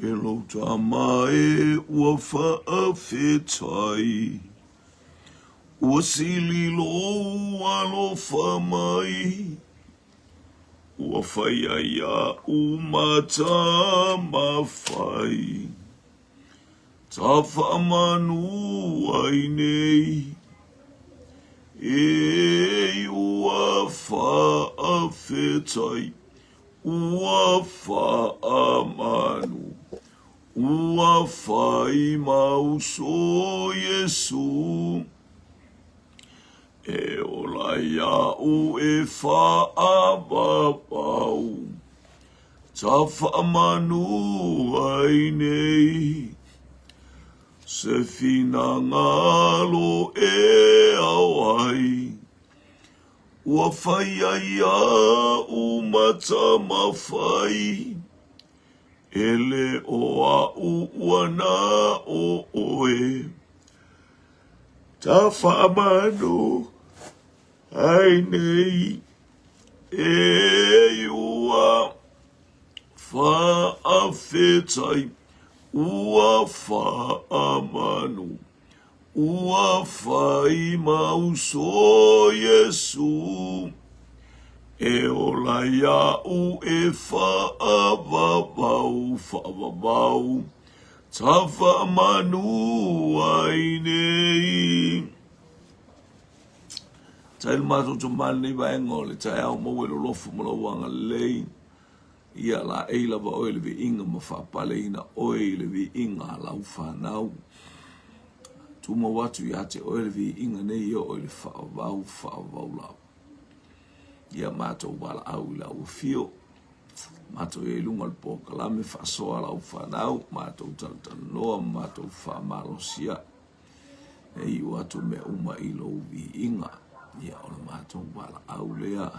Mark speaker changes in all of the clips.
Speaker 1: E lou tama e ua faafetai, Ua sili lou alofa mai, Ua faia iaʻu ma Tamafai. Tafaamanu ai nei, E ua faafetai, Ua faamanu, ua fai ma uso Iesu. E ola iaʻu e faavavau, Tafaamanu ai nei. Se finagalo e ao ai, Ua faia iaʻu ma Tamafai, E le o aʻu ua na o ʻoe, Tafaamanu ai nei, E ua faafetai, ua faamanu. Ua fai ma uso Iesu, E ola iaʻu e faavavau, faavavau, Tafaamanu ai nei. Tai le matou tama lenei vaega o le taeao maua i lolofu ma lou agalelei. Ia laei lava oe i le viiga ma faapaleina oe i le viiga a lau fanau. Tumau atu ia te oe le viiga nei e oo i le faavavau, faavavau lava. Ia matou valaau i lau afio, matou i ai i luga o le polokalame faasoa a lau fanau, matou talatalanoa ma matou faamalosia. E iu atu mea uma i lou viiga. Ia o le matou valaau lea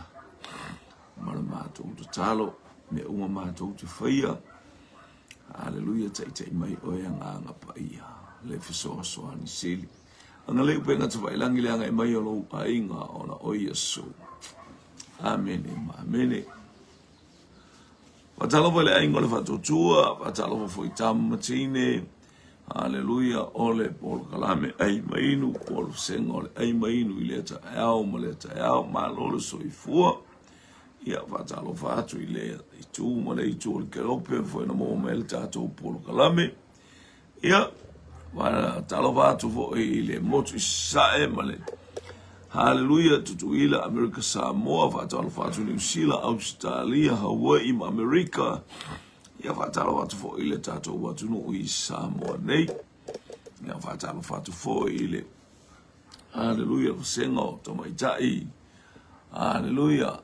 Speaker 1: ma le matou tatalo, mea uma matou te faia. Aleluia, taitai mai oe Agaga Paia, le fesoasoani sili. Agalelei upega tafailagi le agai mai o lou aiga ona o Iesu. Amene ma amene. Faatalofa i le aiga o le Faatuatua, faatalofa foi i tama ma teine. Aleluia, o le polokalame ai ma inu, po o le vasega o le ai ma inu i lea taeao ma lea taeao. Malo le soifua. Ia, faatalofa atu i le itu ma le itu o le kelope foi na maua mai le tatou polokalame. Ia, faatalofa atu foi i le motu i Sasae ma le Haleluia, Tutuila, Amerika Samoa, faatalofa atu Niu Sila, Ausetalia, Hawaii ma Amerika. Ia faatalofa atu foi i le tatou atunuu i Samoa nei. Ia faatalofa atu foi i le Haleluia, vasega o tamaitai. Haleluia.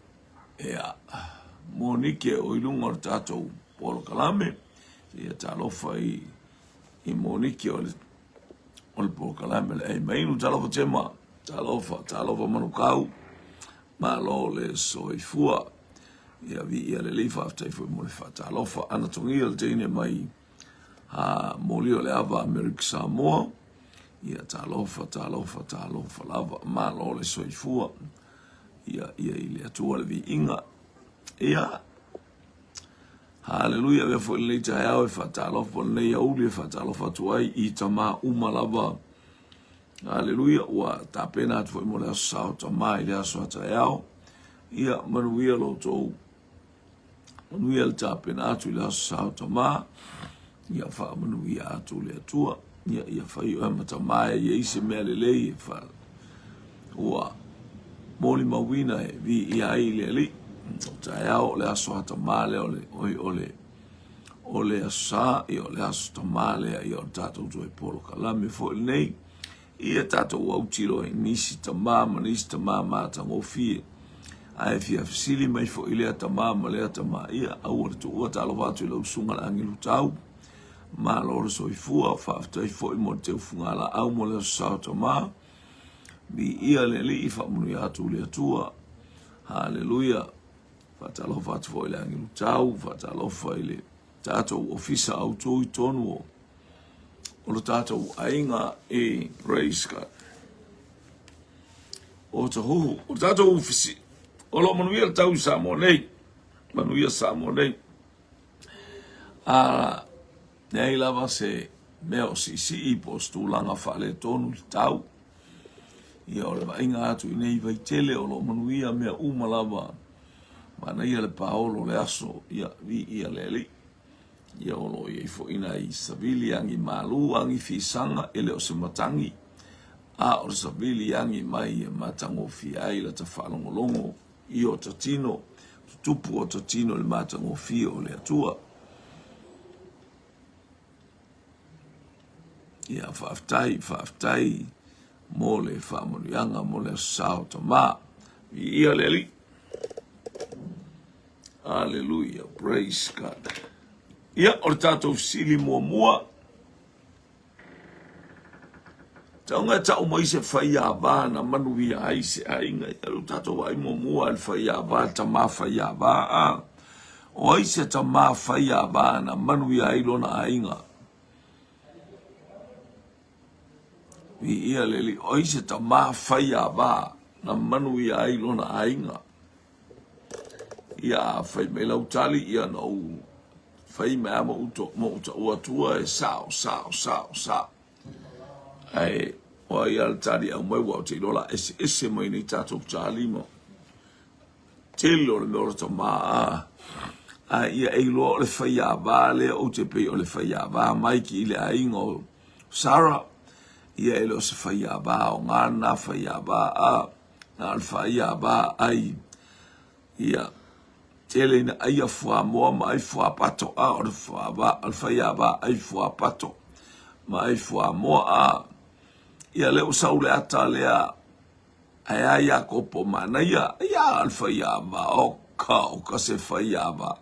Speaker 1: Ia, Monike o i luga o le tatou polokalame. Ia talofa i, i Monike o le, o le polokalame le ai mainu. Talofa Tema, talofa, talofa Manukau. Malo le soifua. Ia viia le Alii, faafetai foi mo le faatalofa. Ana togia le teine mai a moli o le ava Amerika Samoa. Ia talofa, talofa, talofa lava. Malo le soifua. Ia, ia i le Atua le viiga. Ia, Haleluia, avea foi lenei taeao e faatalofa, lenei aoauli e faatalofa atu ai i tama uma lava. Haleluia, ua tapena atu foi mo le aso sa o tama i le aso a taeao. Ia, manuia lo outou, manuia le tapena atu i le aso sa o tama. Ia, faamanuia atu le Atua. Ia, ia fai oe ma tama e i ai se mea lelei e fa, ua molimauina e viia ai le Alii. O taeao o le aso a tama lea o le, oi, o le, o le aso sa, ia o le aso tama lea, ia o le tatou toe polokalame foi lenei. Ia tatou autilo i nisi tama ma nisi tama matagofie. Ae fia fesili mai foi lea tama ma lea tama, ia aua le tuua talofa atu i lau susuga le agelu tau. Malo le soifua, faafetai foi mo le teufugalaau mo le aso sa o tama. Viia le Alii, faamanuia atu le Atua. Haleluia. Faatalofa atu foi i le agelu tau, faatalofa i le tatou ofisa autu i tonu o o lo tatou aiga e praise God. O Tahuhu, o le tatou ofisi, o lo o manuia le tau i Samoa nei, manuia Samoa nei. A, Leai lava se mea o siisii po o se tulaga faaletonu i le tau. Ia o le vaaiga atu i nei vaitele o lo o manuia mea uma lava. Manaia le paolo o le aso, ia viia le Alii. Ia o lo o i ai foi nai savili agi malu, agi fisaga, e le o se matagi, a o le savili agi mai e matagofie ai lata faalogologo i o ta tino, tutupu o ta tino i le matagofie o le Atua. Ia faafetai, faafetai mo le faamanuiaga mo le aso sa o Tama. Viia le Alii. Aleluia, praise God. Ia, o le tatou fesili muamua. Tauga e tau mai se faiava na manuia ai se aiga. Ia, o le tatou vaai muamua le faiava, le tama faiava. A. O ai se tama faiava na manuia ai lona aiga? Viia le Alii. O ai se tama faiava na manuia ai lona aiga? Ia, a fai mai lau tali, ia na ou fai mai lava ma ou to, ma ou taua atua e sao, sao, sao, sao. Ae o ai lava le tali e aumai ua ou te iloa o le a eseese mai nei tatou tali ma tele o le mea o le tama a a ia e iloa o le faiava lea ou te pei o le faiava mai ki i le aiga o Sarah ia e le o se faiava o ngana faiava a na o le faiava ai ia tele ina aia fuamoa ma ai fuapato a o le fuava o le faiava ai fuapato ma ai fuamoa a ia lea ua sau le ata lea Ae a Iakopo manaia, ia le faiava, oka, oka se faiava.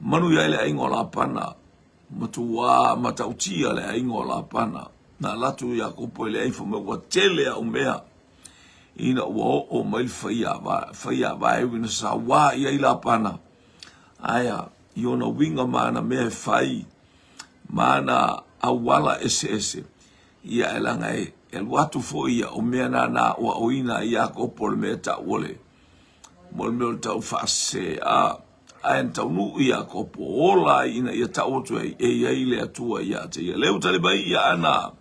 Speaker 1: Manuia ai le aiga o Lapana, matuā matautia le aiga o Lapana. Na alu atu Iakopo i le ai fai mai ua tele au mea ina ua oo mai le faiava, faiava e ui ina sauā i ai Lapana. Ae a, i ona uiga ma ana mea e fai, ma ana auala eseese, Ia e leaga e alu atu foi ia, o mea na na aoaoina ai Iakopo le mea e tau o le, mo le mea o le tau faasese, a, ae na taunuu Iakopo, ola ai ina ia tau atu ai, e i ai le Atua ia te ia. Lea ua tali mai ia Ana,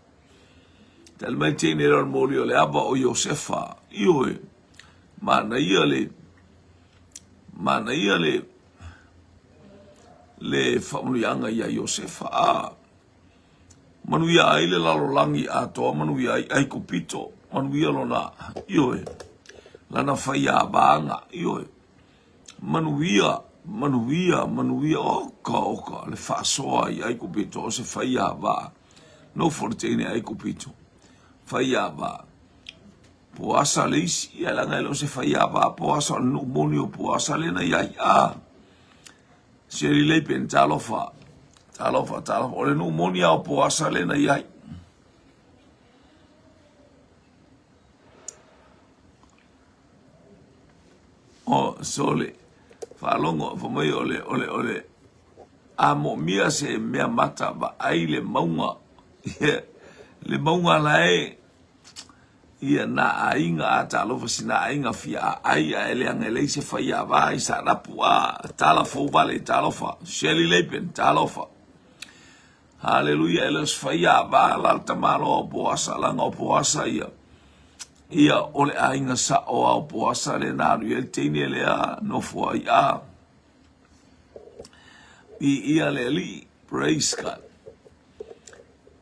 Speaker 1: tali mai teine lea o le moli o le ava o Iosefa, ioe, manaia le, manaia le, le faamanuiaga ia Iosefa, a, Manuia ai le lalolagi atoa, manuia ai Aikupito, manuia lona, ioe, lana faiavaga, ioe, manuia, manuia, manuia, oka, oka, le faasoa i Aikupito, o se faiava, nofo le teine Aikupito, faiava, Poasa le isi, ia leaga e le o se faiava Poasa, o le nuu moni o Poasa lea na i ai, a, Shirley Leipen, talofa, talofa, talofa. O le nuu moni lava o Poasa lea na i ai. O, sole, faalogo, fa mai o le, o le, o le, a moomia se mea mata vaai le mauga, le mauga la e, Ia nā aiga a talofa si nā aiga fia aai ae leaga e leai se faiava i Saanapu a tala fou vale talofa Shirley Lapen talofa Haleluia e le o se faiava la le tamaloa o Poasa laga o Poasa ia ia o le aiga sao a o Poasa lea na alu i ai le teine lea nofo ai a Viia le Alii praise God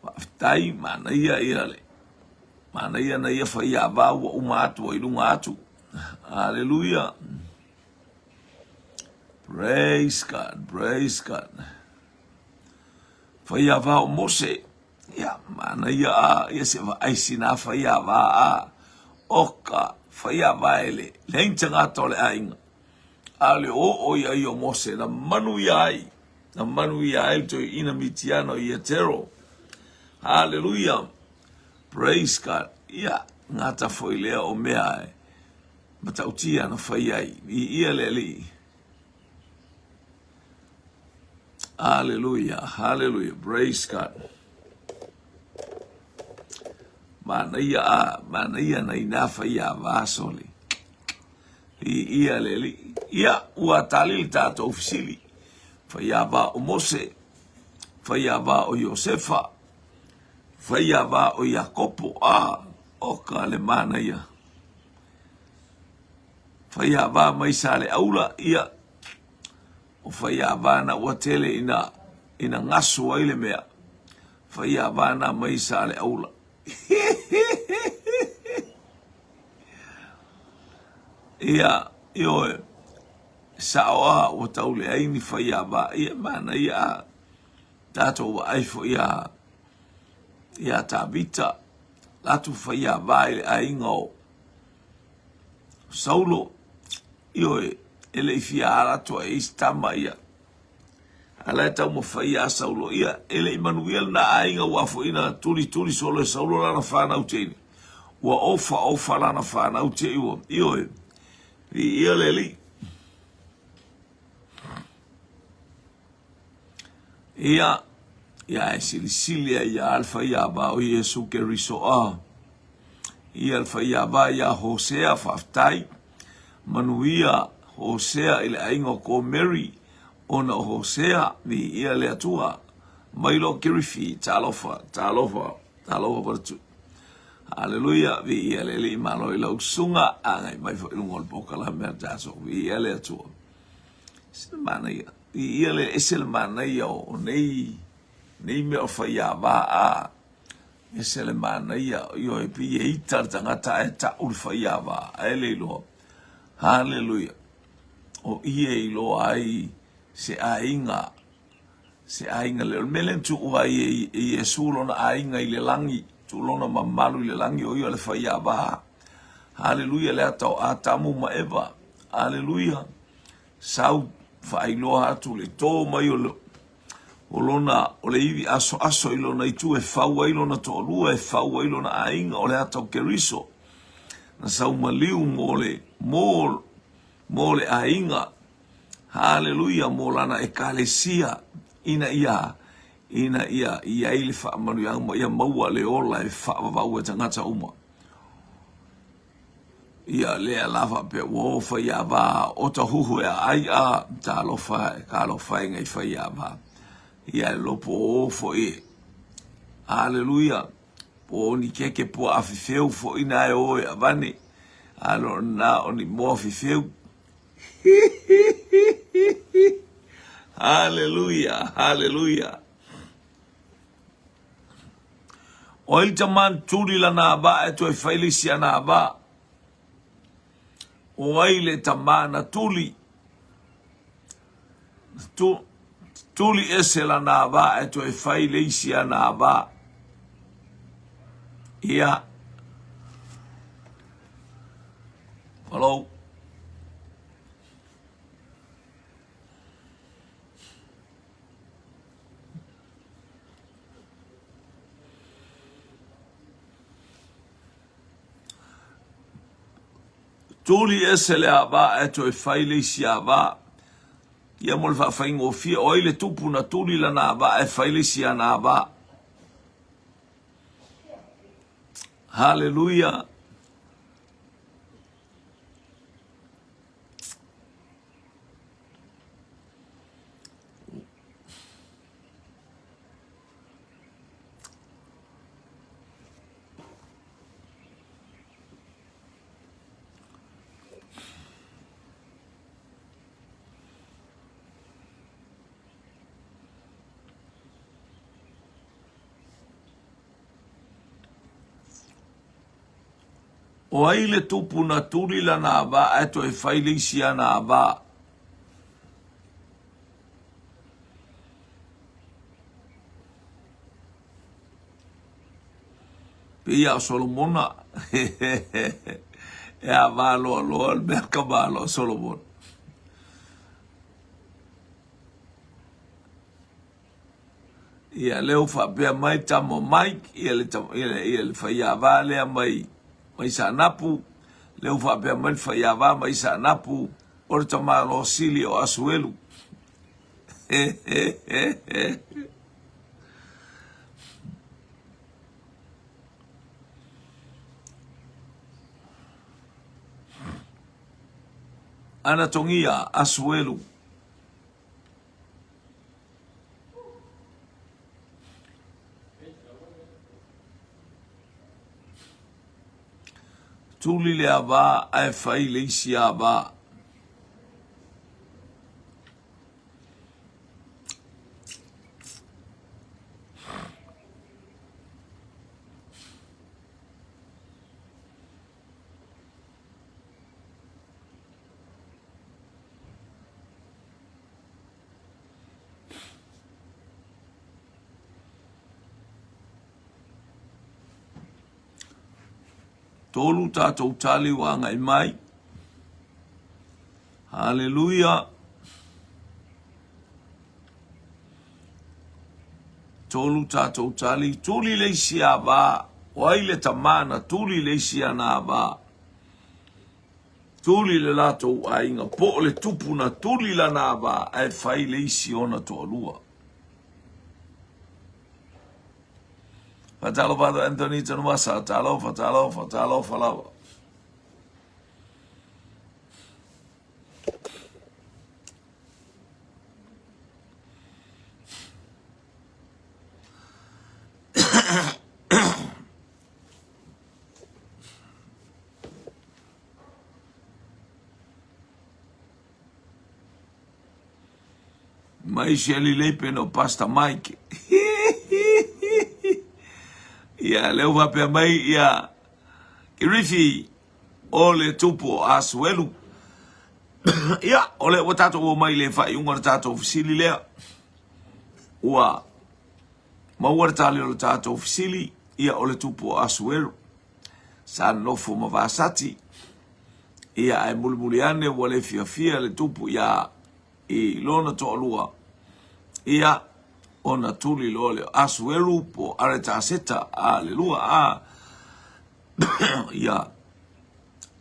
Speaker 1: Faafetai, manaia ia le manaia na ia faiava ua uma atu ai luga atu. Haleluia. Praise God, praise God. Faiava o Mose. Ia, manaia a, ia se vaai sina faiava a. Oka, faiava e le, leai ni tagata o le aiga. A o le oo ia i o Mose na manuia ai, na manuia ai le toeaina Mitiana o Ietero. Haleluia! Praise God! Ia, gata foi lea o mea e matautia na fai ai. Viia le Alii. Haleluia, haleluia, praise God. Manaia a, manaia na ina fai a vasoli. Viia le Alii. Ia, ua tali le tatou fesili. Faiava o Mose. Faiava o Iosefa, faiava o Iakopo, a oka le manaia. Faiava mai Saleaula, ia, o faiava na ua tele ina, ina gasu ai le mea. Faiava na mai Saleaula. Ia, ioe, sao a ua tau leai ni faiava, ia manaia a tatou vaai foi iā iā Tavita, latou faiava i le aiga o Saulo, ioe, e le i fia ala atu ai isi tama ia. A la e taumafai ia Saulo, ia, e le i manuia lena aiga ua foi na tulituli solo e Saulo lana fanau teine. Ua ofa ofa lana fanau te i ua, ioe, viia le Alii. Ia, ia e silisili ai ia le faiava o Iesu Keriso a. Ia le faiava ia Hosea, faafetai. Manuia Hosea i le aiga o Komeri, ona o Hosea, viia le Atua. Mai lo Kerifi, talofa, talofa, talofa Paletu. Haleluia, viia le Alii, malo i lau susuga, agai mai foi i luga o le polokalame a le tatou, viia le Atua. Ese le manaia, viia le, ese le manaia o nei, nei mea o faiava a, ese le manaia, ioe, pei e ita le tagata ae tau le faiava, ae le iloa. Haleluia. O i e iloa ai se aiga, se aiga le, o le mea lea na tuu ai e, e Iesu lona aiga i le lagi, tuu lona mamalu i le lagi, o ia o le faiava. Haleluia, le ata o Atamu ma Eva. Haleluia. Sau faailoa atu le tō mai o, le, o lona, o le ivi asoaso i lona itu e fau ai lona toalua, e fau ai lona aiga, o le ata o Keriso. Na sau maliu mo le, mo, mo le aiga. Haleluia, mo lana ekalesia, ina ia, ina ia i ai le faamanuiaga ma ia maua le ola e faavavau e tagata uma. Ia lea la faapea ua o faiava o tahuhu e aai a talofa e talofa e ngai faiava. Ia e lopo o foi. Aleluia. Po o ni keke pua afifeu foi na e o e avane. Alo na o ni moa fifeu. Haleluia, haleluia. O ai tama na tuli lana ava e toe fai le isi ana ava? O ai le tama na tuli? Tu, tuli ese lana ava e toe fai le isi ana ava. Ia. Hello. Tuli ese le ava ae toe fai le isi ava. Ia mo le faafaigofie, o ai le tupu na tuli lana ava ae fai le isi ana ava. Haleluia. O ai le tupu na tuli lana ava ae toe fai le isi ana ava? Pei a o Solomona. E ava loa loa le mea ka malo a Solomona. Ia lea ua faapea mai tama o Mike, ia le, ia le, ia le faiava lea mai, mai Saanapu, lea ua faapea mai le faiava mai Saanapu, o le tamaloa sili o Asuelu. Anatogia Asuelu. Tuli le ava ae fai le isi ava. Tolu tatou tali ua agai mai. Haleluia. Tolu tatou tali, tuli le isi ava, o ai le tama na tuli le isi ana ava. Tuli le latou aiga, po o le tupu na tuli lana ava, ae fai le isi ona toalua. Faatalofa atu Anthony Tanuvasa, talofa, talofa, talofa lava. Mai Shirley Leipe no Pastor Mike. Ia, lea ua faapea mai, ia, Kirifi, o le tupu o Asuelu. Ia, o lea ua tatou oo mai i le faaiuga o le tatou fesili lea. Ua maua le tali o le tatou fesili, ia o le tupu o Asuelu. Sa nofo ma Vasati, ia ae mulimuli ane ua le fiafia le tupu ia i lona toalua, ia ona tuli loa lea o Asuelu po o Aretaseta, alelua a ia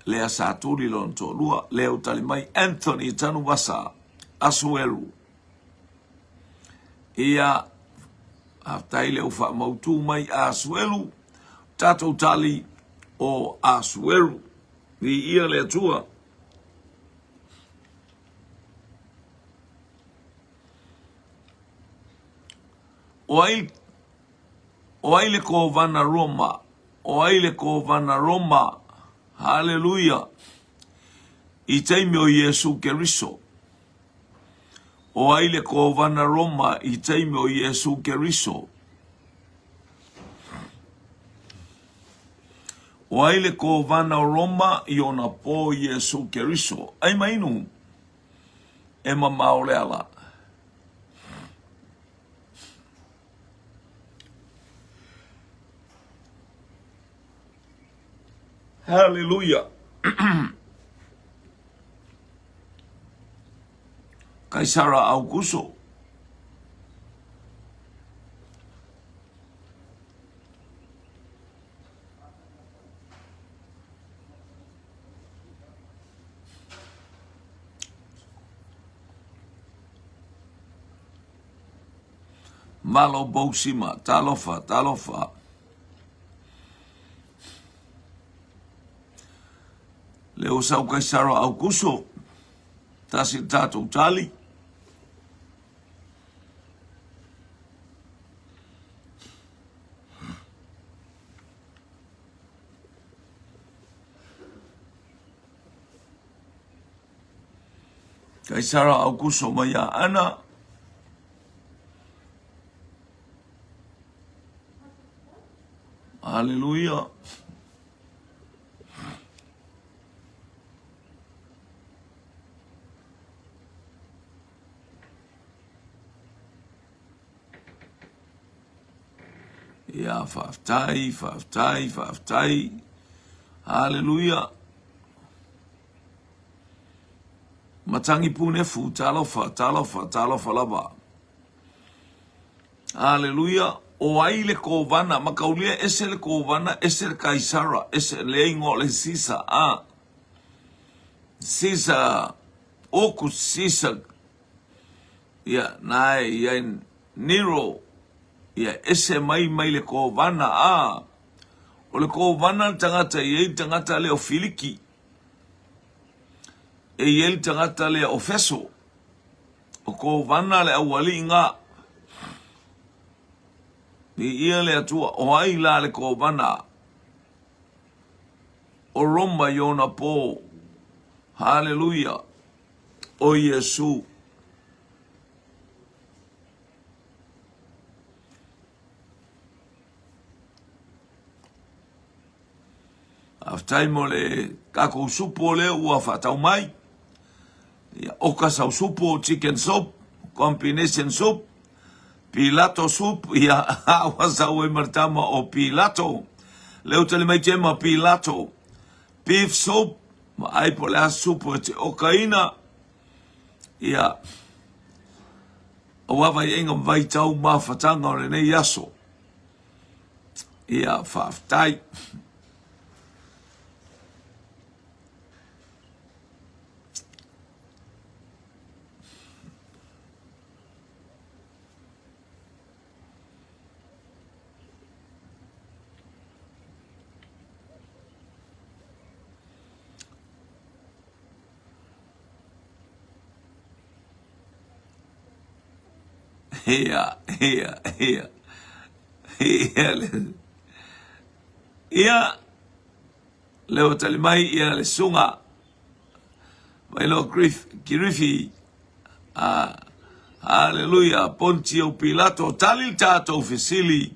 Speaker 1: lea sa tuli lona toalua, lea ua tali mai Anthony Tanuvasa Asuelu. Ia, faafetai lea ua faamautu mai Asuelu, tatou tali o Asuelu. Viia le Atua. O ai, o ai le kovana Roma? O ai le kovana Roma? Haleluia! I taimi o Iesu Keriso. O ai le kovana Roma i taimi o Iesu Keriso? O ai le kovana o Roma i ona pō Iesu Keriso? Ai mainu e mamao le ala. Hallelujah. Kaisara Aukuso. Malo Bousima, talofa, talofa. Leo sau Kaisara Aukuso, tasi le tatou tali. Kaisara Aukuso mai ia Ana. Aleluia. Ia, faafetai, faafetai, faafetai. Haleluia. Matangi Punefu, talofa, talofa, talofa lava. Haleluia. O ai le kovana, makaulia ese le kovana, ese le kaisara, ese le ingoa o le Sisa, a. Sisa, oku Sisa, ia, na e ia Nero, ia ese mai mai le kovana, a. O le kovana le tagata i ai le tagata lea o Filiki, e i ai le tagata lea o Feso, O kovana le aualii nga. Viia le Atua, o ai la le kovana? o Roma i ona pō. Haleluia! O Iesu. Faafetai mo le tatou supu o lea ua faatau mai. Ia, oka sau supu, chicken soup, combination soup, pilato soup, ia, ua sau ai ma le tama o pilato. Leo tali mai tema pilato. Beef soup, ma ai po le a supu e te okaina. Ia, aua vaiaiga ma vaitau mafataga o lenei aso. Ia, faafetai. Ia, ia, ia. Ia, le, ia, le o tali mai ia le sunga. Mai lo Griff, Griffey. Ah, haleluia, Pontio Pilato, tali le tatou fesili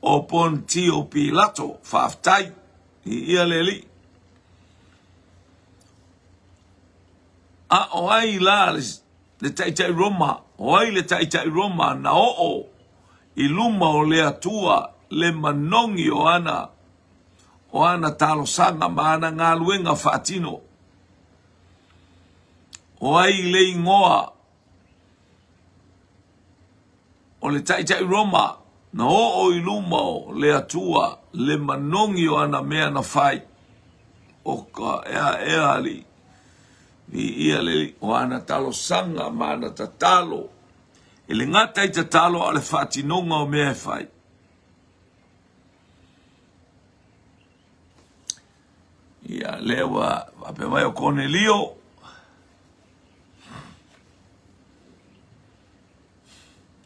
Speaker 1: o Pontio Pilato, faafetai. Ia le alii. A o ai la le taitai Roma? O ai le taitai Roma na oo i luma o le Atua le manogi o ana o ana talosaga ma ana galuega faatino? O ai le igoa o le taitai Roma na oo i luma o le Atua le manogi o ana mea na fai? O ka ea alii, viia le Alii, o ana talosaga ma ana tatalo, e le gata i tatalo a o le faatinoga o mea e fai. Ia, lea ua faapea mai o Konelio,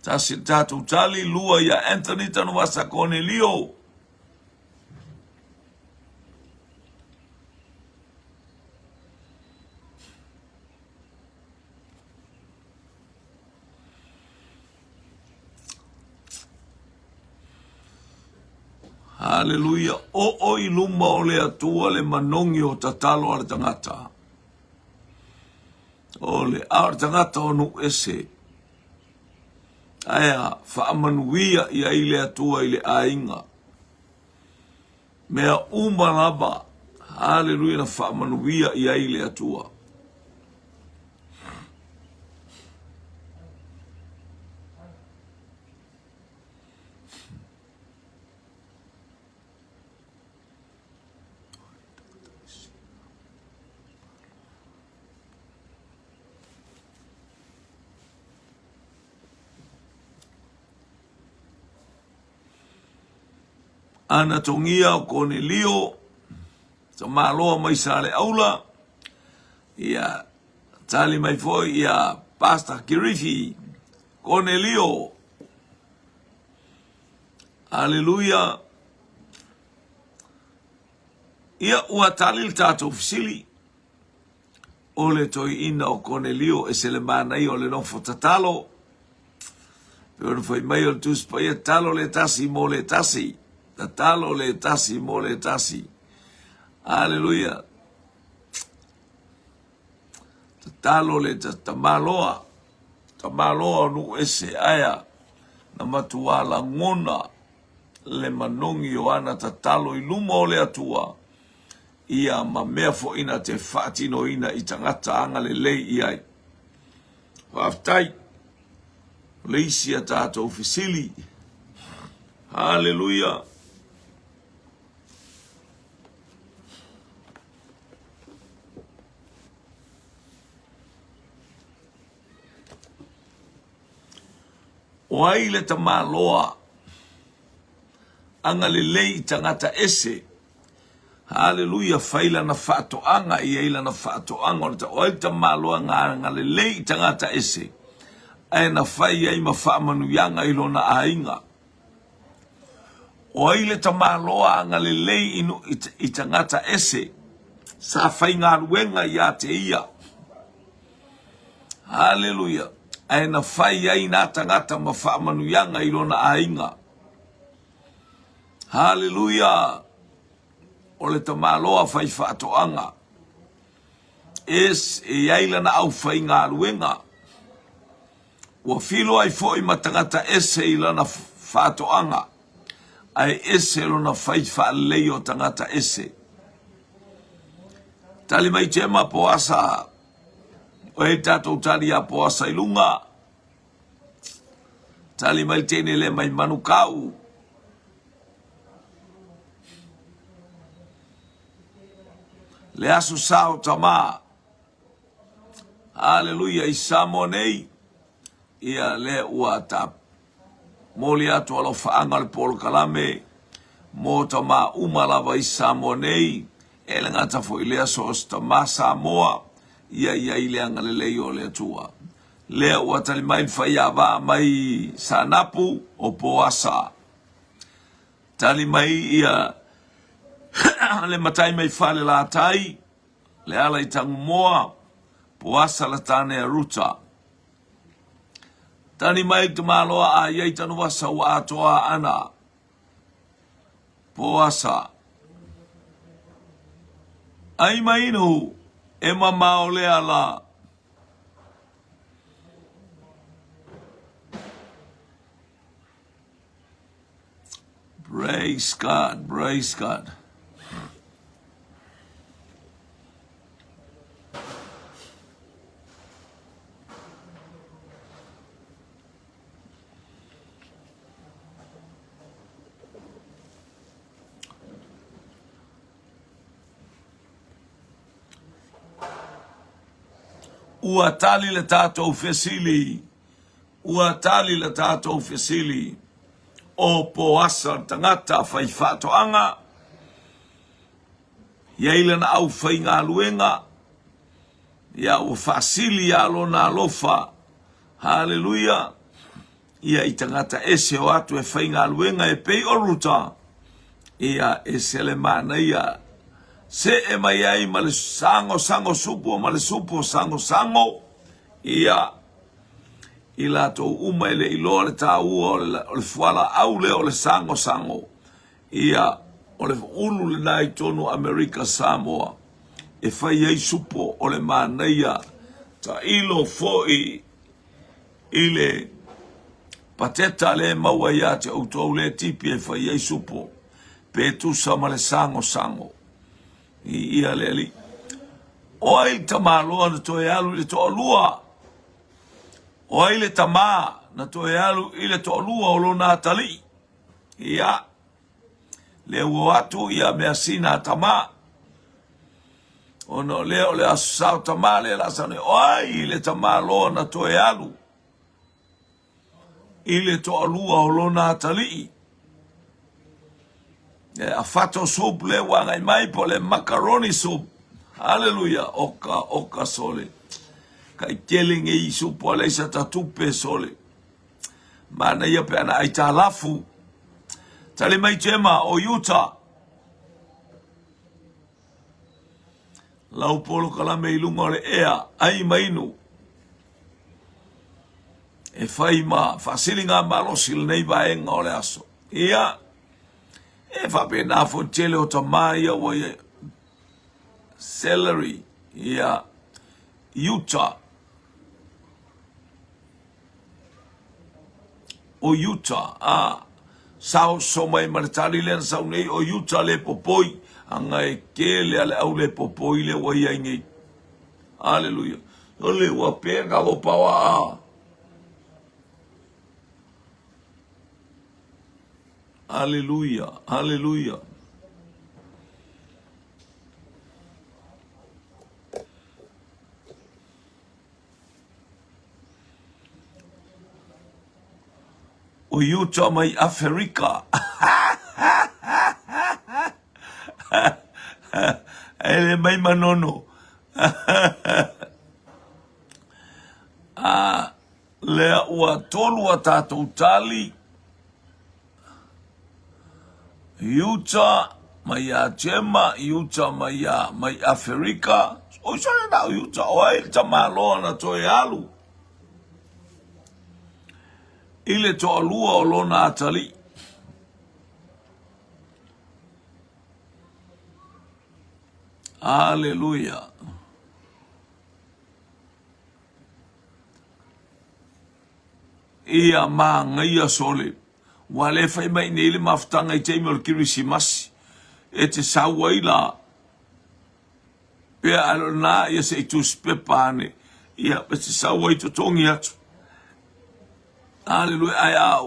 Speaker 1: tasi le tatou tali, lua ia Anthony Tanuvasa Konelio. Haleluia. Oo i luma o le Atua le manogi o tatalo a le tagata. O le a o le tagata o nuu ese. Ae a faamanuia i ai le Atua i le aiga. Mea uma lava. Haleluia na faamanuia i ai le Atua. Ana togia o Konelio, tamaloa mai Saleaula, ia tali mai foi ia Pastor Kirifi, Konelio. Aleluia. Ia ua tali le tatou fesili. O le toeaina o Konelio e se le manaia o le nofo tatalo. Pei ona fai mai o le Tusi Paia, tatalo le tasi mo le tasi. Tatalo le tasi mo le tasi. Aleluia. Tatalo le tamaloa, tamaloa o nuu ese aea na matua lagona le manogi o ana tatalo i luma o le Atua ia ma mea foi na te faatinoina i tagata agalelei i ai. Faafetai. O le isi a tatou fesili. Haleluia. O ai le tamaloa agalelei i tagata ese? Haleluia, fai lana faatoaga, e i ai lana faatoaga o le o ai le tamaloa agalelei i tagata ese, ae na fai ai ma faamanuiaga i lona aiga. O ai le tamaloa agalelei i, i, i tagata ese? Sa faigaluega ia te ia. Haleluia. Ae na fai ai nā tagata ma faamanuiaga i lona aiga. Haleluia. O le tamaloa fai faatoaga. Es e i ai lana aufaigaluega. Ua filo ai foi ma tagata ese i lana faatoaga, ae ese lona fai faalelei o tagata ese. Tali mai Jema Poasa, o e tatou tali ia Poasa i luga. Tali mai teine le mai Manukau. Le aso sa o tama. Aleluia i Samoa nei. Ia le ua ta moli atu alofaaga o le polokalame mo tama uma lava i Samoa nei. E le gata foi lea so o se tama Samoa ia i ai le agalelei o le Atua. Lea ua tali mai le faiava mai Saanapu o Poasa. Tali mai ia le matai mai Falelatai, le ala i Tangumoa, Poasa la tane a Ruta. Tali mai le tamaloa a iai Tanuvasa ua atoa ana. Poasa. Ai mai inu e mamao le ala. Praise God, praise God. Ua tali le tatou fesili. Ua tali le tatou fesili. O Poasa le tagata faifaatoaga, i ai lana aufaigaluega, ia ua faasili ia lona alofa. Haleluia! Ia i tagata ese o atu e faigaluega e pei o Ruta, ia ese le manaia. Se'e mai ai ma le sagosago supo ma le supo sagosago, ia i latou uma e le iloa le taua o le fualaau lea o le sagosago, ia o le ulu lena i totonu o Amerika Samoa e fai ai supo o le manaia tailo foi i le pateta lea e maua ia te outou lea tipi e fai ai supo pe tusa ma le sagosago i ia le alii. O ai le tamaloa na toe alu i le toalua? O ai le tamā na toe alu i le toalua o lona atalii? Ia, lea ua o atu ia measina a tamā. Ona o lea o le aso sa o tamā lea la sa nei, o ai le tamaloa na toe alu i le toalua o lona atalii? E afato soup le ua agai mai po le macaroni soup. Haleluia, oka, oka sole. Kai tele ngei supu a leisa ta tupe sole. Manaia pe ana aitalafu. Tali mai Jema o Utah. Lau polokalame i luga o le ea, ai ma inu. E fai ma faasiliga malosi lenei vaega o le aso. Ia, e faapena foi tele o tama ia ua ia celery, ia, Utah. O Utah, a saoso mai ma le tali lea na sau nei, o Utah le popoi, anga e kele a le au le popoi le ua iai nei. Aleluia. O le ua pe ka lo pawa a. Aleluia, aleluia. O Utah mai Aferika. E le mai manono. A lea ua tolu a tatou tali. Utah. mai ia Jema i uta mai ia mai Aferika. Oi sole na o uta o ai le tamaloa na toe alu i le toalua o lona atalii. Aleluia. Ia māgaia sole. Ua le fai mai nei le mafutaga i taimi o le Kerisimasi e te sau ai la pea a lona ia se i tusipepa ane ia e te sau ai totogi atu. Aleluia ae a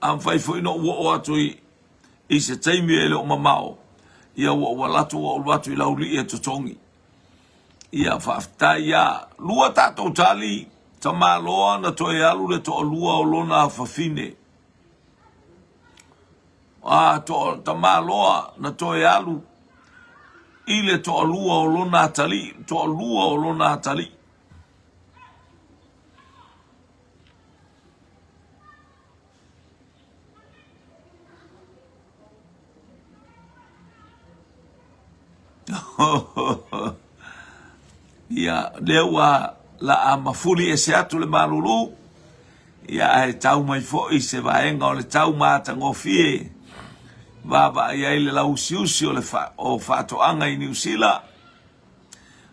Speaker 1: a mafai foi ona ou oo atu i i se taimi e le o mamao ia ua ou alu atu ua ou alu atu i Laulii e totogi. Ia faafetai ia. Lua tatou tali, tamaloa na toe alu le toalua o lona afafine. A to, tamaloa na toe alu i le toalua o lona atalii, toalua o lona atalii. Ia, lea ua laa mafuli ese atu le malulu, ia ae tau mai foi se vaega o le tau matagofie vaavaai ai le lauusiusi o le fa, o faatoaga i Niu Sila.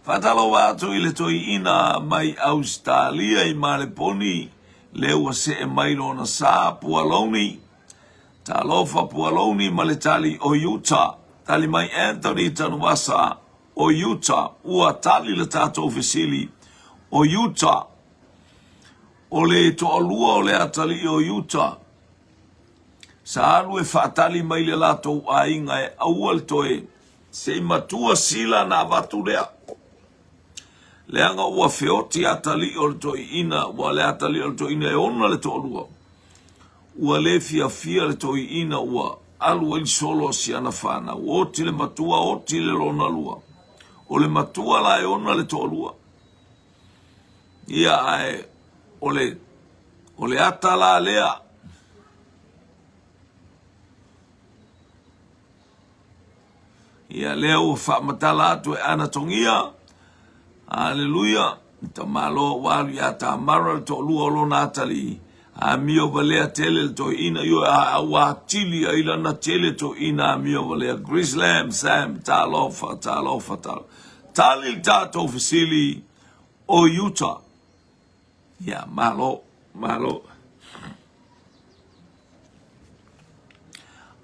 Speaker 1: Faatalofa atu i le toeaina mai Ausetalia i Maleponi, lea ua see mai lona sa, Pualouni. Talofa Pualouni ma le tali o Utah. Tali mai Anthony Tanuvasa o Utah. Ua tali le tatou fesili o Utah. O le toalua o le atalii o Utah. Sa alu e faatali mai le latou aiga e aua le toe se i matua sila na avatu lea. Leaga ua feoti atalii o le toeaina, ua le atalii o le toeaina e ona le toalua. Ua le fiafia le toeaina ua alu ai le solo a si ana fanau. Oti le matua, oti le lona lua. O le matua la e ona le toalua. Ia ae o le, o le ata la lea. Ia lea ua faamatala atu e Anatogia. Aleluia. Tamaloa ua alu ia Tamara le toalua o lona atalii. Amio valea tele le toeaina ioe a ua atili ai lana tele toeaina amio valea. Grislam Sam talofa talofa talofa. Tali le tatou fesili o Utah. Ia malo malo.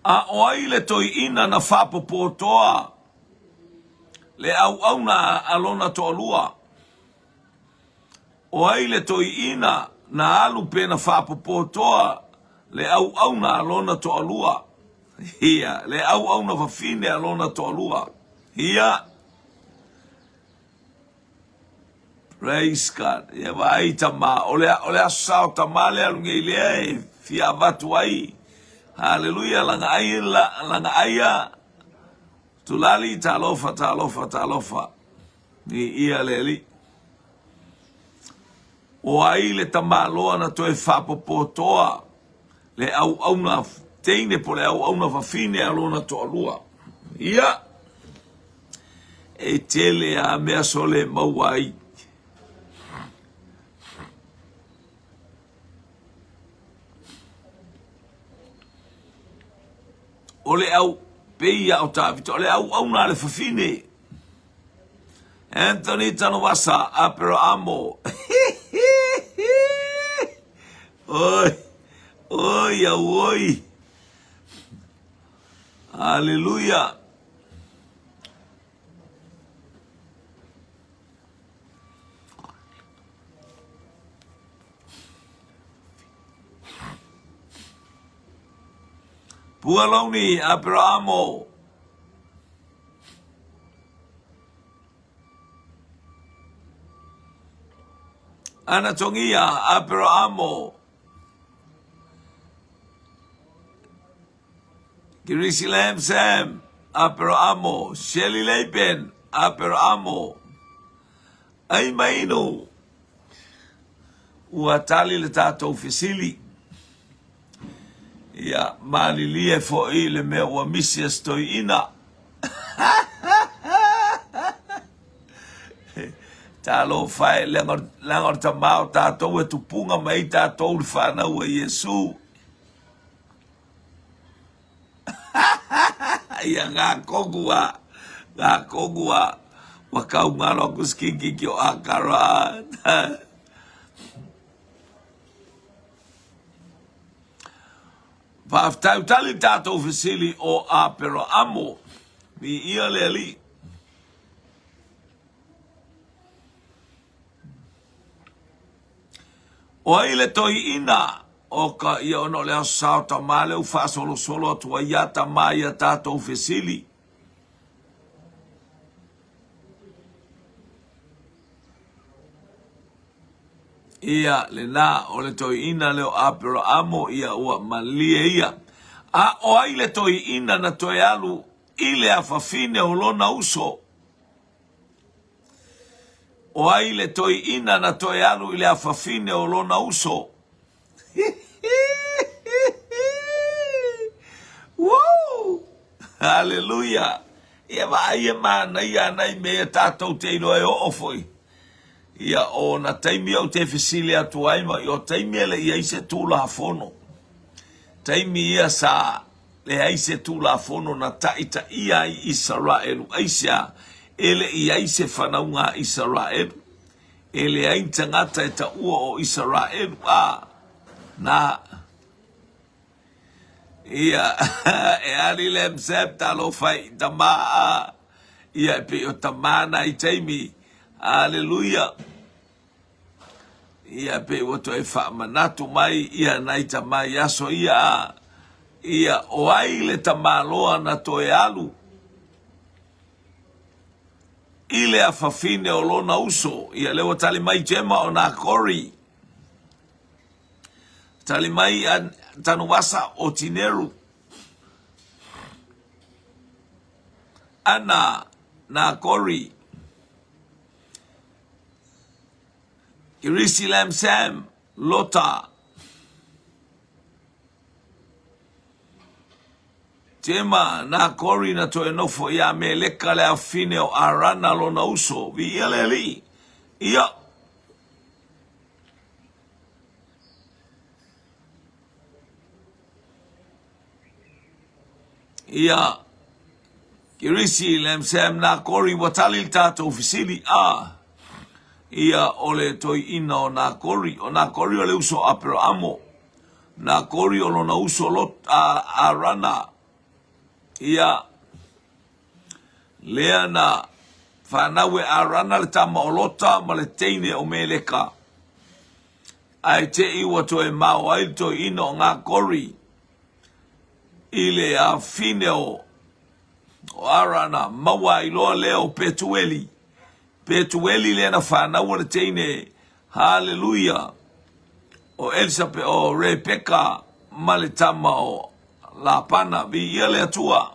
Speaker 1: A o ai le toeaina na faapopotoa le auauna a lona toalua? O ai le toeaina na alu pe na faapopotoa le auauna a lona toalua? Ia, le auauna fafine a lona toalua. Ia. Praise God. Ia vaai tama, o le, o le aso sa o tama le alu nei lea e fia avatu ai. Haleluia, langa ai, la, langa aia. Tulali, talofa, talofa, talofa. Ni ia le alii. O ai le tamaloa na toe faapopotoa le auauna teine po le auauna fafine a lona toalua. Ia, e tele a mea sole maua ai. O le au, pei ia o Tavita, o le auauna a le fafine. Anthony Tanuvasa, Aperahamo. Oi, oi, auoi. Aleluia. Pualauni, Aperahamo. Anatogia, Aperahamo. Kirisi Lam Sam, Aperahamo. Shelly Leipen, Aperahamo. Ai mainu, ua tali le tatou fesili. Ia, malilie foi le mea ua misi a se toeaina. Talofa e, leaga o le tamā o tatou e tupuga mai ai tatou le fanau a Iesu. Ia ngā kongu a, ngā kongu a, ua kaungalo aku sikikiki o Akara. Faafetai tali tatou fesili o Aperoamo. Viia le Alii. O ai le toeaina o ka ia ona o le aso sa o tamā lea ua faasolosolo atu ai ia tamā ia tatou fesili. Ia lena o le toeaina lea o Aperahamo ia ua malie ia. A o ai le toeaina na toe alu i le afafine o lona uso? O ai le toeaina na toe alu i le afafine o lona uso? Woo! Haleluia! Ia vaai e manaia ana i mea tatou te iloa e oo foi. Ia o na taimi ou te fesili atu ai ma o taimi e le i ai se Tulafono. Taimi ia sa leai se Tulafono na taitaia ai Isaraelu. Aisea? E le i ai se fanauga a Isaraelu. E leai ni tagata e taua o Isaraelu. A, na ia e ali le msep talofa i tamā a ia e pei o tamā na i taimi. Aleluia. Ia pei ua toe faamanatu mai ia nai tamā i aso ia a ia o ai le tamāloa na toe alu i le afafine o lona uso. Ia lea ua tali mai Jema o Nakori. Tali mai a Tanuvasa o Tineru. Ana Nakori. Irisi Lam Sam Lota. Tema, nā Kori na toe nofo iā Meleka le afafine o Arana lona uso. Viia le Alii. Ia. Ia. Kirisi, Lem Sam, nā Kori, ua tali le tātou fesili, a. Ia, o le toeaina o nā Kori, o nā Kori o le uso o Aperahamo. Nā Kori o lona uso Lot, a Arana. Ia, lea na whanau e Arana le tama o Lota ma le teine o Meleka. Ae te i ua toe mao ai le toeaina o ngā Kori i le afine o Arana, maua ai loa lea o Petueli. Petueli lea na whānaua le teine, haleluia, o Elisape, o Rebeka ma le tama o Lapana, viia le Atua.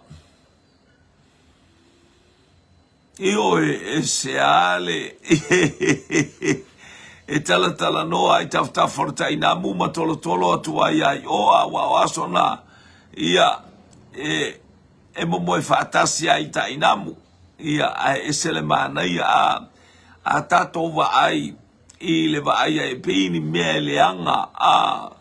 Speaker 1: Ioe, e se ale, e talatalanoa ai tafatafa o le tainamu ma tolotolo atu ai ai o a ua o aso na, ia, e, e momoe faatasi ai tainamu. Ia, ae ese le manaia a, a tatou vaai i le vaai ai e pei ni mea e leaga a, a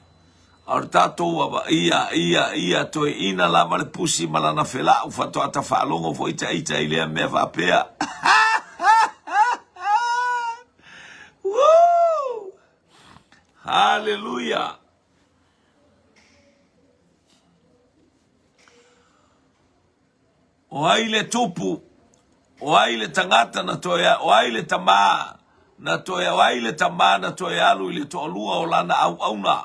Speaker 1: o le tatou ava, ia, ia, ia, toeaina lava le pusi ma lana felau, faatoa ta faalogo foi ta ita i lea mea faapea. Woo! Hallelujah! O ai le tupu, o ai le tagata na toe, o ai le tamā na toe, o ai le tamā na toe alu i le toalua o lana auauna?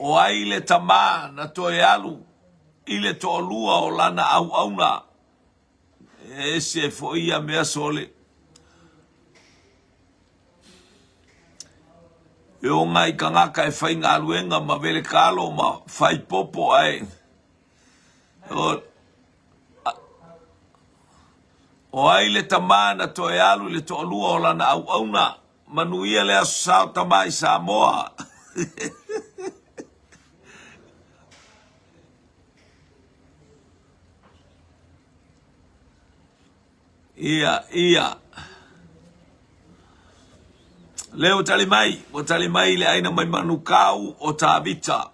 Speaker 1: O ai le tamā na toe alu i le toalua o lana auauna? E ese foi ia mea sole. E o ngai kangaka e faigaluega ma wele kalo ma fai popo ae o, o ai le tamā na toe alu i le toalua o lana auauna. Manuia le aso sa o tamā i Samoa. Ia, ia. Lea ua tali mai, ua tali mai le aina mai Manukau o Tavita.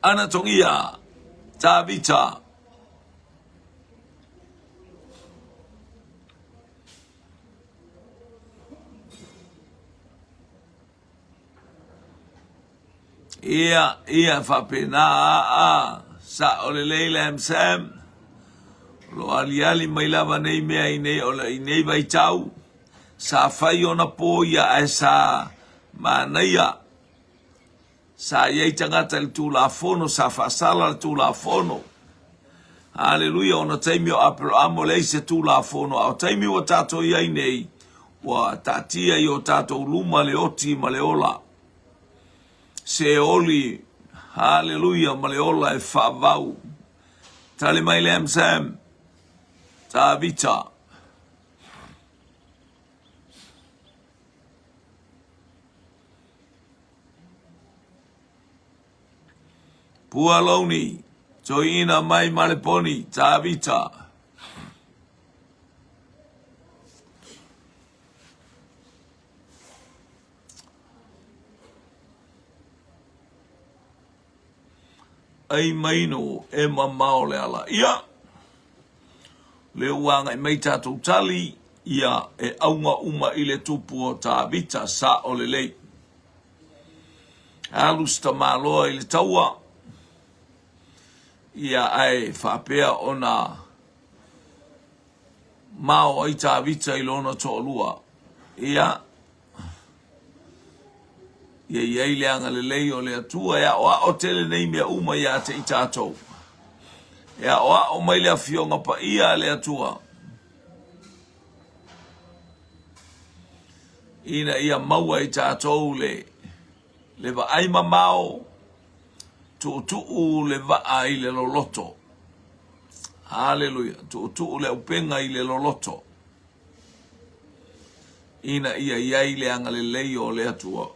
Speaker 1: Anatogia, Tavita. Ia, ia, faapena, a, sa'o lelei le MSM. O lo o aliali mai lava nei mea i nei, o le, i nei vaitau. Sa fai ona po ia ae sa manaia. Sa i ai tagata i le Tulafono, sa faasala le Tulafono. Haleluia, ona taimi o Aperahama ua leai se Tulafono, a o taimi ua tatou i ai nei, ua taatia i o tatou luma le oti ma le ola. Se oli, haleluia, ma le ola e faavau. Tali mai le MSM, Tavita. Pua Louni, Toeaina mai Maleponi, Tavita. Ai maino e mamao le ala. Ia, lea ua agai mai tatou tali, ia e auga uma i le tupu o Tavita, sao lelei. Alu se tamaloa i le taua, ia ae faapea ona mao ai Tavita i lona toalua. Ia, ia i ai le agalelei o le Atua e aoao tele nei mea uma ia te i tatou. E aoao mai le Afioga Paia a le Atua ina ia maua i tatou le, le vaai mamao, tuutuu le vaa i le loloto. Haleluia, tuutuu le aupenga i le loloto. Ina ia i ai le agalelei o le Atua.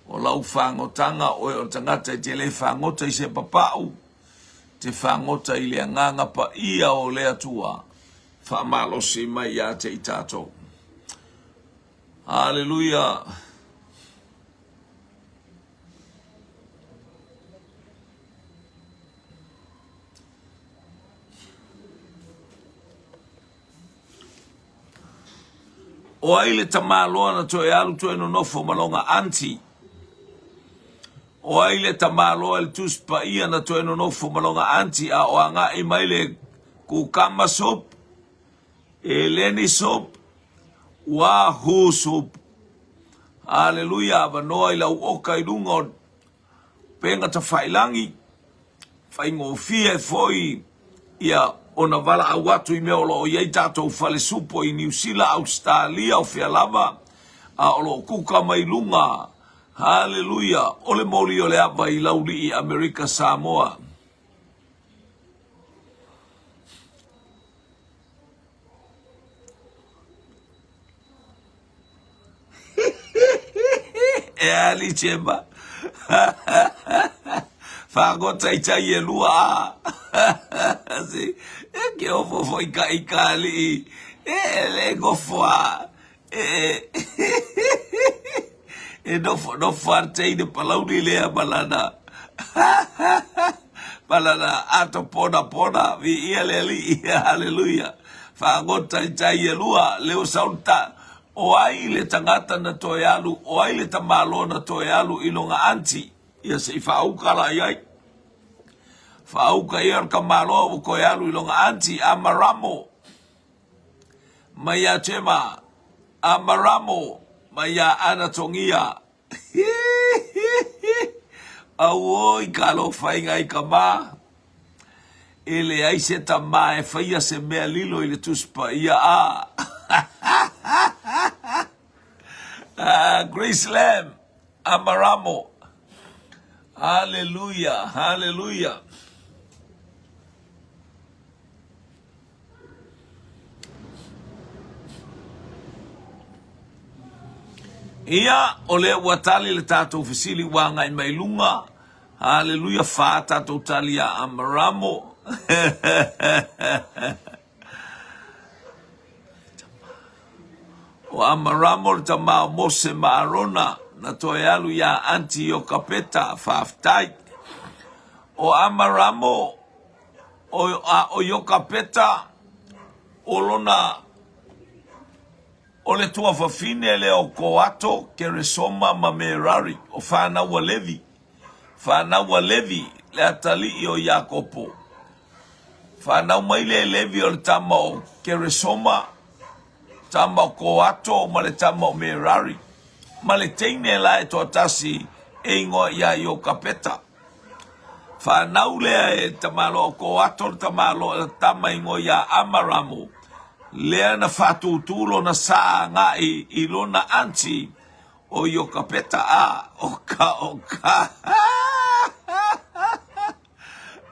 Speaker 1: O lau fagotaga, oe o le tagata e te le fagota i se papau, te fagota i le agaga paia o le Atua, faamalosi mai ia te i tatou. Haleluia! O ai le tamaloa na toe alu toe nonofo ma lona aunty? O ai le tamaloa i le Tusi Paia na toe nonofo ma lona aunty a o agai mai le kukama soup, eleni soup, wahoo soup? Aleluia, avanoa i lau oka i luga o upega tafailangi, faigofie foi ia ona valaau atu i mea o lo o i ai tatou falesupo i Niu Sila, Ausetalia, o fea lava, a o lo o kuka mai luga, haleluia, o le moli o le ava i Laulii, Amerika Samoa. E ali chema. Fagota i tai e lua a. Si. E ke ofo fo i ka i ka li. E le gofo a. E e nofo nofo a teine palauli lea malana. Malana ato pona pona vi ia le alii. Hallelujah. Fagota i tai e lua leo saunta. O ai le tagata na toe alu, o ai le tamaloa na toe alu i lona aunty, ia se i faauka la i ai. Faauka ia o le tamaloa ua toe alu i lona aunty, Amaramo mai ia Chema, Amaramo mai ia Anatogia. Auoi ka alofaiga i ka ma. E leai se tama e faia se mea lilo i le Tusi Paia a. Ah, Grace Lamb, Amaramo. Hallelujah, hallelujah. Ia, o lea ua tali le tatou fesili ua agai mai luga. Haleluia, fa tatou tali ia Amaramo. O Amaramo le tama o Mose ma Arona, na toe alu iā Anti Iokapeta, faafetai. O Amaramo, o, a o Iokapeta, o lona, o le tuafafine lea o Koato, Keresoma ma Merari, o fanau a Levi. Fanau a Levi, le atalii o Iakopo. Fanau mai lea i Levi o le tama o Keresoma, tama o Koato ma le tama o Merari, ma le teine la e toatasi e igoa ia Iokapeta. Fanau lea e tamaloa o Koato le tamaloa le tama igoa ia Amaramo, lea na faatūtū lona sa agai i lona anti o Iokapeta a o ka o ka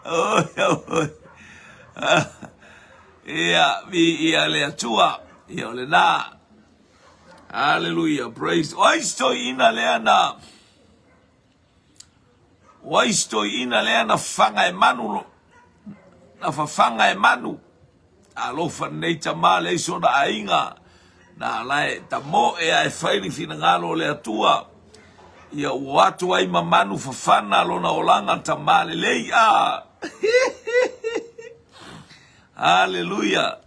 Speaker 1: Oi, oi. Ia, viia le Atua. Ia, o lena. Hallelujah. Praise. O ai se toeaina lea na O ai se toeaina lea na fafaga e manu na fafaga e manu. Alofa lenei tama leai sona aiga, na ala e tamoe ae fai le finagalo o le Atua. Ia ua atu ai ma manu fafana lona olaga tama lelei a. Haleluia.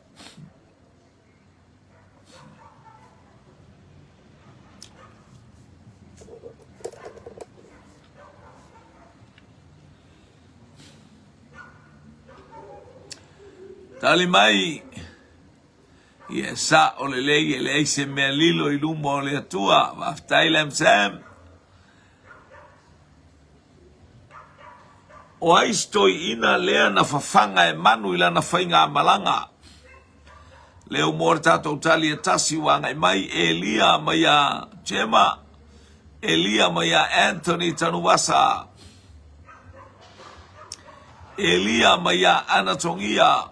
Speaker 1: Tali mai, ia e sa'o lelei e leai se mea lilo i luma o le Atua. Faafetai Lam Sam. O ai se toeaina lea na fafaga e manu i lana faigamalaga? Leo mo le tatou tali e tasi ua agai mai Elia mai ia Jema, Elia mai ia Anthony Tanuvasa, Elia mai ia Anatongia,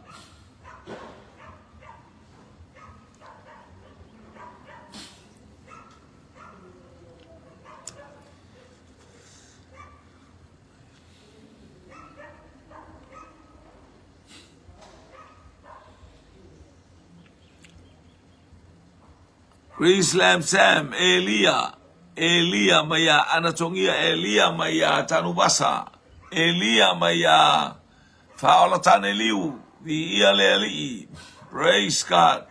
Speaker 1: Chris Lam Sam, Elia, Elia mai ia Anatongia, Elia mai ia Tanuvasa, Elia mai ia Faaolatane Liu, viia le Alii. Praise God.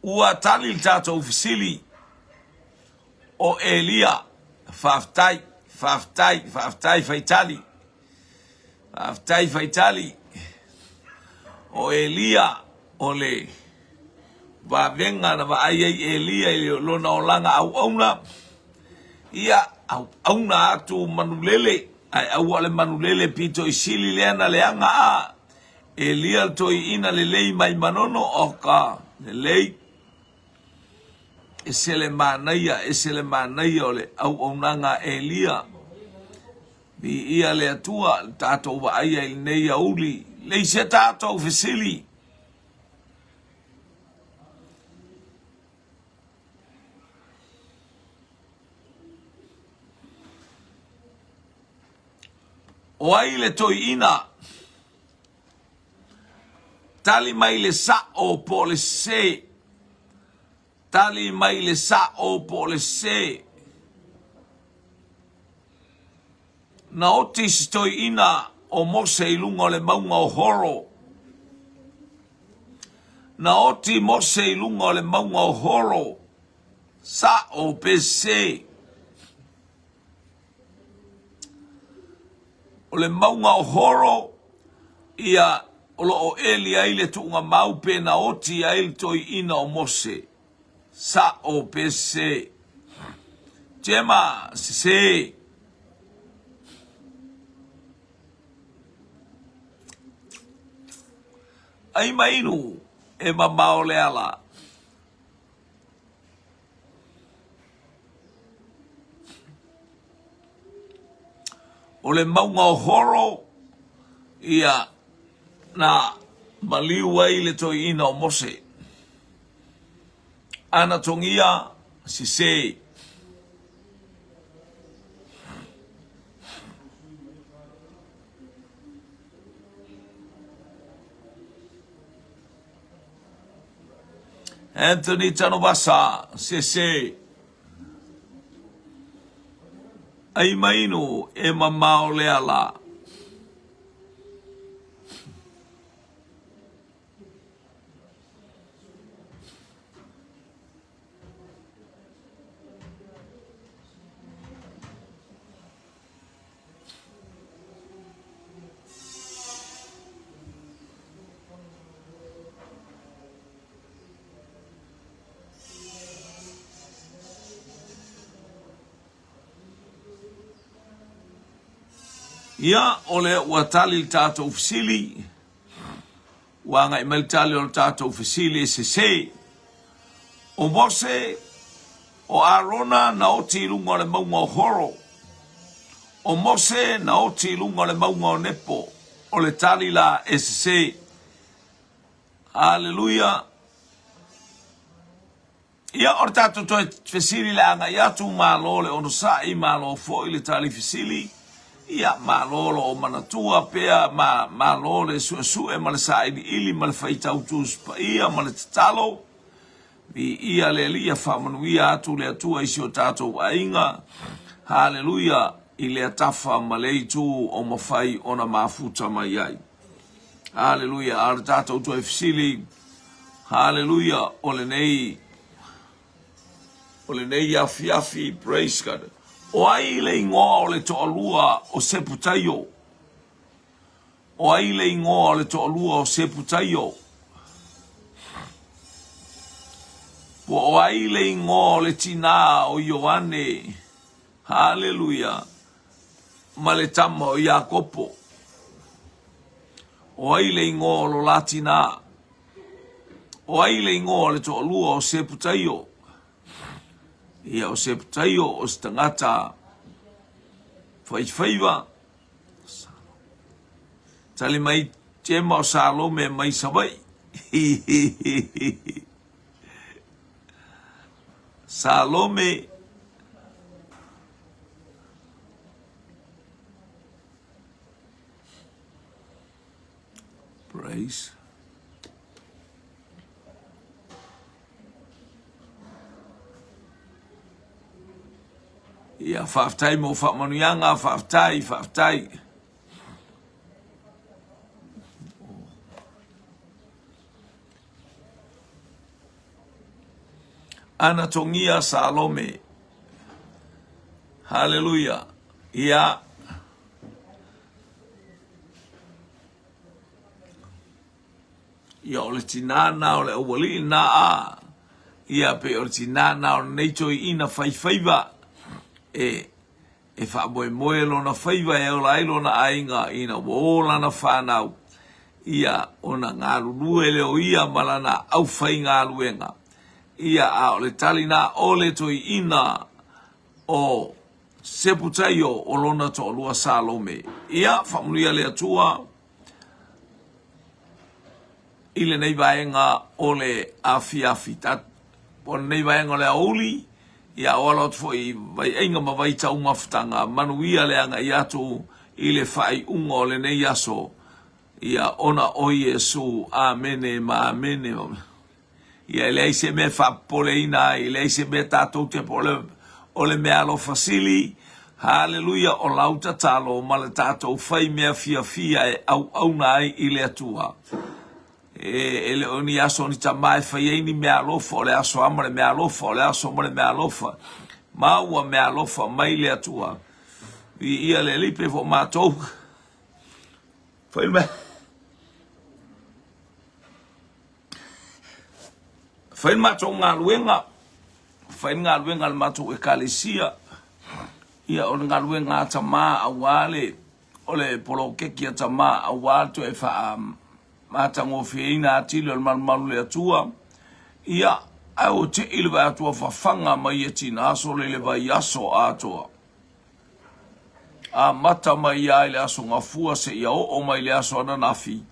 Speaker 1: Ua tali le tatou fesili. O Elia, faafetai, faafetai, faafetai Faitali. Faafetai Faitali. O Elia, o le vavega na vaai ai Elia i lona olaga auauna, ia, auauna atu manulele, ae aua le manulele pito i sili lea na leaga a Elia le toeaina lelei mai Manono, o ka lelei. Ese le manaia, ese le manaia o le auaunaga a Elia. Viia le Atua, le tatou vaaia i lenei aoauli. Leai se tatou fesili. O ai le toeaina? Tali mai le sa'o po o le sē. Tali mai le sa'o po o le sē. Na oti si toeaina o Mose i luga o le mauga o Horo. Na oti Mose i luga o le mauga o Horo. Sa'o pe sē. O le mauga o Horo, ia, o lo o eli ai le tuugamau pe na oti ai le toeaina o Mose. Sa'o pe sese. Jema, sese. Ai ma inu, e mamao le ala. O le mauga o Horo, ia, na maliu ai le toeaina o Mose. Anatogia, sese. Anthony Tanuvasa, sese. Ai mainu e mamao le ala. Ia, o lea ua tali le tatou fesili. Ua agai mai le tali o le tatou fesili e sese. O Mose, o Arona na oti i luga o le mauga o Horo. O Mose na oti i luga o le mauga o Nepo. O le tali la e sese. Haleluia! Ia, o le tatou toe fesili le agai atu, malo le onosai, malo foi le tali fesili. Ia, malo lo o manatua pea, ma, malo le suesue ma le sailiili ma le faitau Tusi Paia ma le tatalo. Viia le Alii, ia faamanuia atu le Atua i si o tatou aiga. Haleluia, i lea tafa ma le itu o mafai ona mafuta mai ai. Haleluia, a o le tatou toe fesili, Haleluia, o lenei o lenei afiafi, praise God. O ai le igoa o le toalua o Seputaio? O ai le igoa o le toalua o Seputaio? Po o ai le igoa o le tinā o Ioane? Haleluia! Ma le tama o Iakopo. O ai le igoa o lo la tinā? O ai le igoa o le toalua o Seputaio? Ia, o Seputaio o se tagata faifaiva. Tali mai Jema o Salome mai Savaii. Salome Praise. Ia, faafetai mo faamanuiaga, faafetai, faafetai. Anatogia Salome. Haleluia. Ia. Ia o le tinā nā o le aualii nā a. Ia pe o le tinā nā o lenei toeaina faifaiva e e faamoemoe lona faiva e ola ai lona aiga ina ua o lana whānau, ia ona galulue lea o ia ma lana aufaigaluega. Ia a o le tali nā o le toeaina o Seputaio o lona toalua Salome. Ia, faamanuia le Atua i lenei vaega o le afiafi. O lenei vaega o le aoauli, ia o alo atu foi i vaiaiga ma vaitaumafataga, manuia le agai atu i le faaiuga o lenei aso, ia ona o Iesu. Amene ma amene. Ia e leai se mea e faapopoleina ai, e leai se mea tatou te po o le mea alofa sili. Haleluia, o lau tatalo ma le tatou fai mea fiafia e auauna ai i le Atua. E, e le o ni aso ni tamā e fai ai ni mea alofa, o le aso lava ma le mea alofa, o le aso ma le mea alofa. Ma ua mea alofa mai le Atua. Viia le Alii pe fo matou. Fai le mea. Fai le matou galuega, fai le galuega a le matou ekalesia, ia o le galuega a tamā aua le, o le poloketi a tamā aua le toe faamatagofieina atili o le malumalu le Atua, ia ae ua tei le vaai atu ua fafaga mai e tina sole i le vaiaso atoa. Amata mai ia i le aso Gafua seia oo mai i le aso ananafi,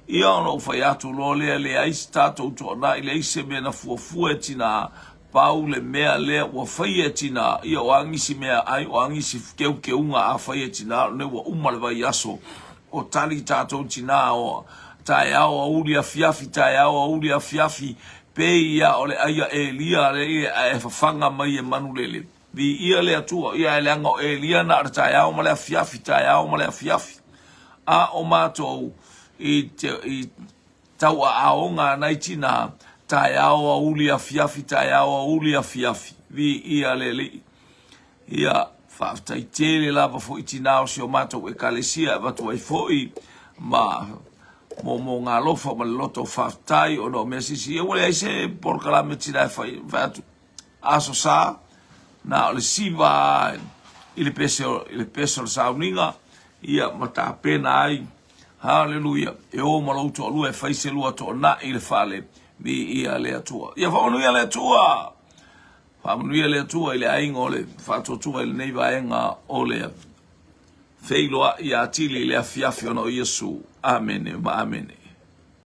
Speaker 1: ia ona ou fai atu loa lea, leai se tatou toanai, leai se mea na fuafua e tinā, Pau le mea lea ua faia e tinā, ia o a nisi meaai, o a nisi keukeuga a faia e tinā, o lenei ua uma le vaiaso o tali tatou tinā o taeao aoauli afiafi, taeao aoauli afiafi, pei ia o le ai a Elia lea ae fafaga mai e manulele. Viia le Atua, ia ae leaga o Elia na o le taeao ma le afiafi, taeao ma le afiafi. A o matou i te, i tauaaoga a nai tinā, taeao aoauli afiafi, taeao aoauli afiafi. Viia le Alii. Ia, faafetai tele lava foi tinā o si o matou ekalesia e avatu ai foi ma moomooga alofa ma le loto faafetai ona o mea sisi. Ia ua leai se polokalame tinā e fai, fai atu Aso Sa, na o le siva i le pese o, i le pese o le sauniga, ia ma tapena ai. Haleluia. E o ma lou toalua e fai se lua toonai i le fale, viia le Atua. Ia faamanuia le Atua. Faamanuia le Atua i le aiga o le faatuatua i lenei vaega o le feiloai atili i le afiafi ona o Iesu. Amene ma amene.